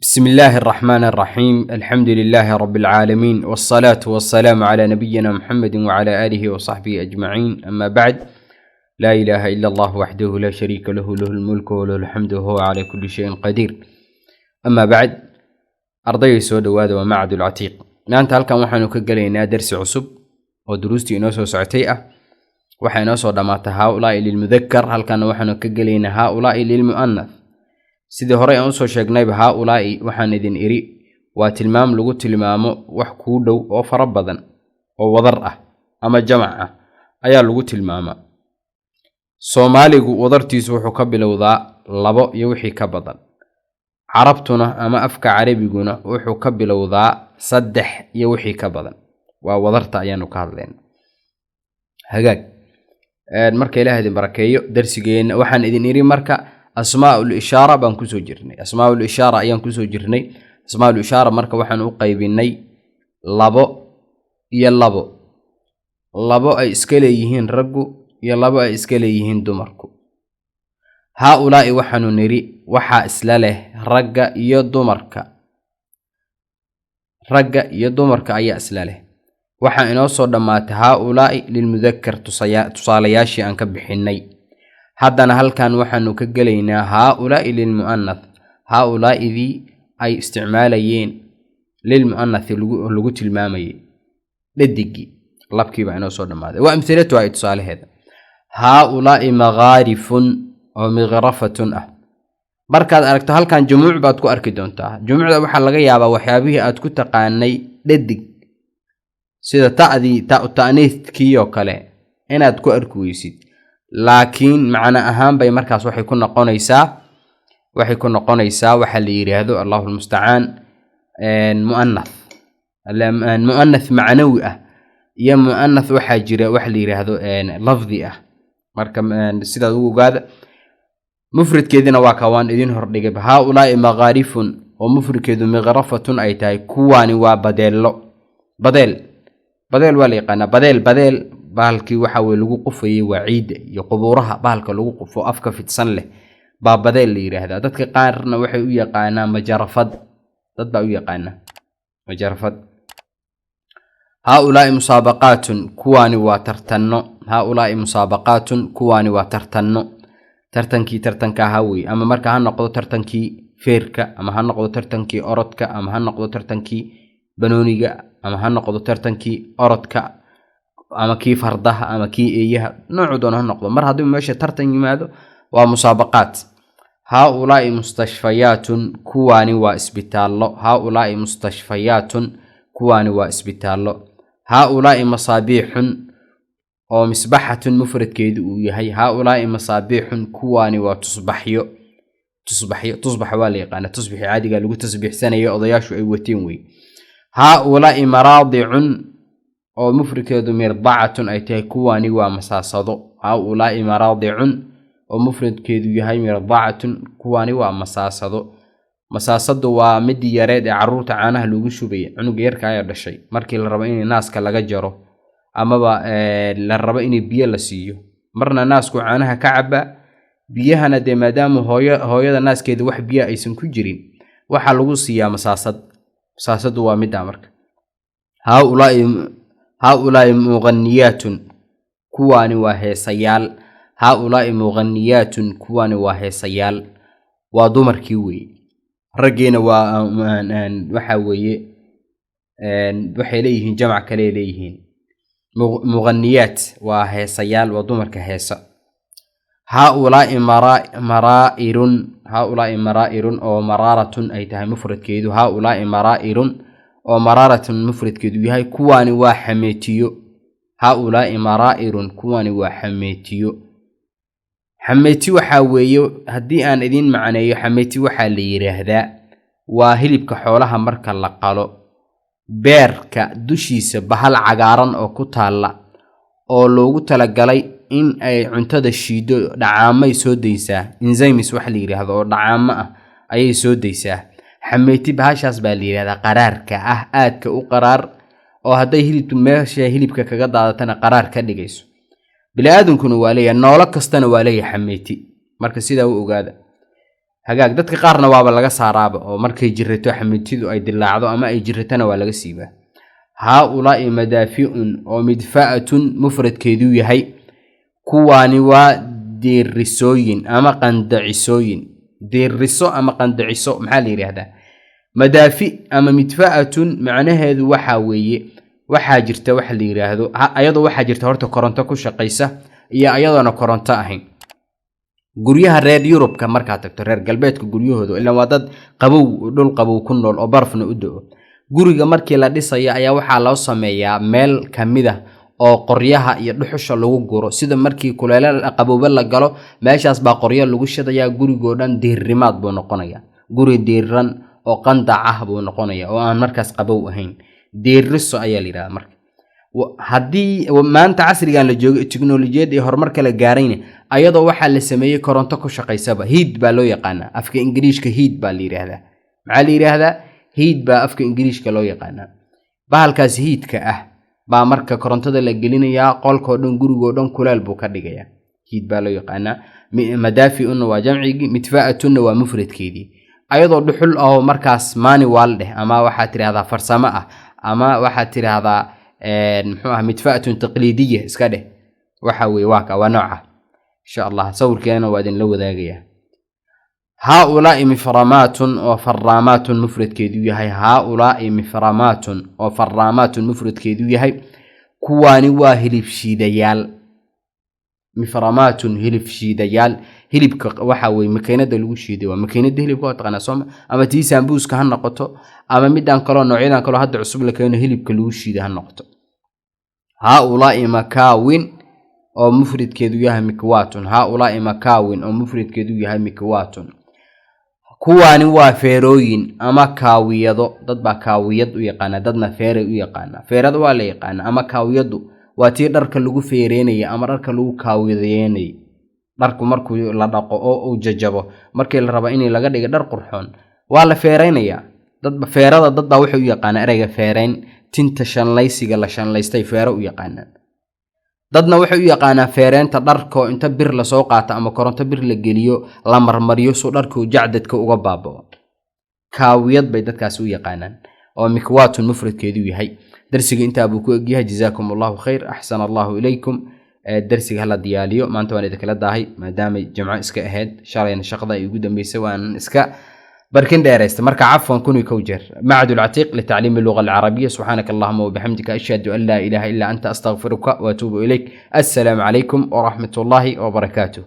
بسم الله الرحمن الرحيم، الحمد لله رب العالمين، والصلاة والسلام على نبينا محمد وعلى آله وصحبه أجمعين، أما بعد. لا إله إلا الله وحده لا شريك له، له الملك وله الحمد وهو على كل شيء قدير. أما بعد، ardayga soo dhowaada, waa Macadul Catiiq. Maanta halkan waxaanu ka gelaynaa darsi cusub oo duruustii inoo soo socotay ah. Waxaa inoo soo dhammaatay هؤلاء للمذكر. Halkanna waxaanu ka gelaynaa هؤلاء للمؤنث. Sidii horey aan usoo sheegnayba, هؤلاء waxaan idin iri waa tilmaam lagu tilmaamo wax kuu dhow oo fara badan oo wadar ah ama jamac ah ayaa lagu tilmaamaa. Soomaaligu wadartiisu wuxuu ka bilowdaa labo iyo wixii ka badan, carabtuna ama afka carabiguna wuxuu ka bilowdaa saddex iyo wixii ka badan. Waa wadarta ayaanu ka hadlayna. Hagaag, marka Ilaah idin barakeeyo. Darsigeenna waxaan idin iri marka أسماء الإشارة baan kusoo jirnay, أسماء الإشارة ayaan kusoo jirnay. أسماء الإشارة marka waxaan u qaybinay labo iyo labo, labo ay iska leeyihiin raggu iyo labo ay iska leeyihiin dumarku. هؤلاء waxaanu nidhi waxaa isla leh ragga iyo dumarka, ragga iyo dumarka ayaa isla leh. Waxaa inoo soo dhammaatay هؤلاء للمذكر, tusaalayaashii aan ka bixinnay. Haddana halkan waxaanu ka gelaynaa هؤلاء للمؤنث, هؤلاء dii ay isticmaalayeen للمؤنث lagu tilmaamayay dhadigii, labkiibaa inoo soo dhammaaday. Waa أمثلتها ay tusaalaheeda. هؤلاء مغارف oo مغرفة ah. Markaad aragto halkan jumuuc baad ku arki doontaa. Jumuucda waxaa laga yaabaa waxyaabihii aad ku taqaanay dhadig, sida ta'dii تاء التأنيث kii oo kale, inaad ku arki weysid, laakiin macno ahaan bay markaas waxay ku noqonaysaa waxa la yidhaahdo, الله المستعان, مؤنث, مؤنث معنوي ah iyo مؤنث waxaa jira waxa la yidhaahdo lafdi ah. Marka sidaad ugu ogaada, mufradkeedina waa ka waan idin hordhigay: هؤلاء مغارف oo mufradkeedu مغرفة ay tahay. Kuwaani waa badeello. Badeel, badeel waa la yaqaanaa. Badeel, badeel bahalkii waxa weye lagu qufayay waa ciidda iyo qubuuraha, bahalka lagu qufo afka fidsan leh baa badeel la yidhaahdaa. Dadka qaarna waxay u yaqaanaa majarafad, dad baa u yaqaana majarafad. هؤلاء مسابقات, kuwaani waa tartanno. هؤلاء مسابقات, kuwaani waa tartanno. Tartankii tartanka ahaa wey, ama marka ha noqdo tartankii feerka, ama ha noqdo tartankii orodka, ama ha noqdo tartankii banooniga, ama ha noqdo tartankii orodka, ama kii fardaha, ama kii eeyaha, noocu doona ha noqdo. Mar haddii meesha tartan yimaado, waa مسابقات. هؤلاء مستشفيات, kuwaani waa isbitaallo. هؤلاء مستشفيات, kuwaani waa isbitaallo. هؤلاء مصابيح oo مصباحة mufradkeedu uu yahay. هؤلاء مصابيح, kuwaani waa tusbaxyo. Tusbaxyo, tusbaxa waa la yaqaana, tusbixi caadiga lagu tasbiixsanayo odayaashu ay wateen wey. هؤلاء مراضع oo mufradkeedu مرضعة ay tahay, kuwaani waa masaasado. هؤلاء مراضع oo mufradkeedu yahay مرضعة, kuwaani waa masaasado. Masaasadu waa midii yareed ee caruurta caanaha loogu shubaya, cunuga yarka ayaa dhashay markii la rabo in naaska laga jaro amaba la rabo in biyo la siiyo. Marna naasku caanaha ka cabaa, biyahana dee maadaama hooyada naaskeeda wax biyo aysan ku jirin, waxaa lagu siiyaa masaasad. Masaasadu waa middaa. Marka هؤلاء مغنيات, kuwaani waa heesayaal. هؤلاء مغنيات, kuwaani waa heesayaal, waa dumarkii weeye. Raggiina waa waxa weeye waxay leeyihiin jamac kale leeyihiin. مغنيات waa heesayaal, waa dumarka heesa. هؤلاء مرائر. هؤلاء مرائر oo مرارة ay tahay mufradkeedu. هؤلاء مرائر oo مرارة mufradkeedu yahay, kuwaani waa xameetiyo. هؤلاء مرائر, kuwaani waa xameetiyo. Xameeti waxaa weeye, haddii aan idiin macneeyo, xameeti waxaa la yidhaahdaa waa hilibka xoolaha marka la qalo, beerka dushiisa bahal cagaaran oo ku taalla oo loogu talagalay in ay cuntada shiido, dhacaamay soo daysaa, enzymes waxa la yidhaahdo oo dhacaamo ah ayay soo daysaa. Xameeti bahashaas baa la yidhahdaa, qaraarka ah, aadka u qaraar, oo hadday hilibku meesha hilibka kaga daadatana qaraar ka dhigayso. Bini-aadankuna waa leeyahay, noolo kastana waa leeyahay xameeti. Marka sidaa u ogaada. Hagaag, dadka qaarna waaba laga saaraaba oo markay jirato xamitidu ay dilaacdo ama ay jiratana waa laga siibaa. Haa-ulaa'i madaafi'un oo midfa'atun mufradkeedu yahay, kuwaani waa diirisooyin ama qandacisooyin. Diiriso ama qandaciso maxaa la yidhaahdaa? Madaafi ama midfa'atun macnaheedu waxaa weeye, waxaa jirta waxa la yidhaahdo, ayadoo waxaa jirta horta koronto ku shaqaysa iyo ayadoona koronto ahayn. Guryaha reer Yurubka markaad tagto, reer galbeedka guryahooda, ilaan waa dad qabow, dhul qabow ku nool oo barafna u do-o. Guriga markii la dhisayo ayaa waxaa loo sameeyaa meel ka mid ah oo qoryaha iyo dhuxusha lagu guro, sida markii kuleelo qaboobe la galo meeshaas baa qoryo lagu shidayaa. Gurigoo dhan diirrimaad buu noqonaya, guri diiran oo qandac ah buu noqonaya oo aan markaas qabow ahayn. Diiriso ayaa la yidhahdaa. Marka haddii maanta casrigan la joogo, teknolojiyadda iyo horumarka la gaarayna, ayadoo waxaa la sameeyey koronto ku shaqaysaba, heat baa loo yaqaanaa. Afka Ingiriishka heat baa la yidhaahdaa. Maxaa la yidhaahdaa? Heat baa afka Ingiriishka loo yaqaanaa. Bahalkaas heatka ah baa marka korontada la gelinayaa, qolkoo dhan, gurigoo dhan kuleel buu ka dhigayaa. Heat baa loo yaqaanaa. Madaafi'unna waa jamcigii, midfa'atunna waa mufradkeedii. Ayadoo dhuxul oo markaas manual dheh, ama waxaad tidhahdaa farsamo ah, ama waxaad tidhaahdaa muxuu ah, midfa'atun taqliidiya iska dheh, waxa weeye waa ka waa nooca. Insha Allah sawirkeena waa idinla wadaagayaa. Haa-ulaa'i miframaatun oo faraamaatun mufradkeedu yahay. Haa-ulaa'i miframaatun oo faraamaatun mufradkeedu yahay, kuwaani waa hilib shiidayaal. Miframaatun, hilib shiidayaal. Hilibka waxa weye makiinada lagu shiiday, waa makiinada hilibka, waa taqaanaa sooma? Ama tii saambuuska ha noqoto, ama midaan kaloo noocyadan kaloo hadda cusub la keeno hilibka lagu shiiday ha noqoto. Haa-ulaa'i makaawin oo mufradkeedu yahay mikwaatun. Haa-ulaa'i makaawin oo mufradkeedu yahay mikwaatun, kuwaani waa feerooyin ama kaawiyado. Dad baa kaawiyad u yaqaana, dadna feeray u yaqaana. Feerada waa la yaqaana, ama kaawiyadu waa tii dharka lagu feereynayay ama dharka lagu kaawiyadeynayay. Dharku markuu la dhaqo oo uu jajabo, markii la rabo in laga dhigo dhar qurxoon, waa la feereynayaa. Dadba feerada, dad baa waxay u yaqaanaa ereyga feereyn tinta shanlaysiga la shanlaystay feero u yaqaanaan. Dadna waxay u yaqaanaa feereynta dharkoo inta bir lasoo qaato ama koronto bir la geliyo, la marmariyo suu dharku jacdadka uga baaba'o. Kaawiyad bay dadkaasi u yaqaanaan, oo mikwaatun mufradkeedu yahay. Darsiga intaa buu ku egyahay. Jazaakum Allahu khayr, axsana Allahu ilaykum. Darsiga hala diyaaliyo. Maanta waan idinkala daahay maadaamay jimco iska ahayd, shalayna shaqada ay ugu dambeysay, waan iska barkin dheeraysta. Marka cafwan 1001 jeer. Macad Alcatiiq litacliimi alluga alcarabiya. Subxaanaka allahuma wabixamdika, ashhadu an laa ilaaha illa anta, astaqfiruka waatuubu ilayk. Assalaamu calaykum waraxmat ullaahi wabarakaatuh.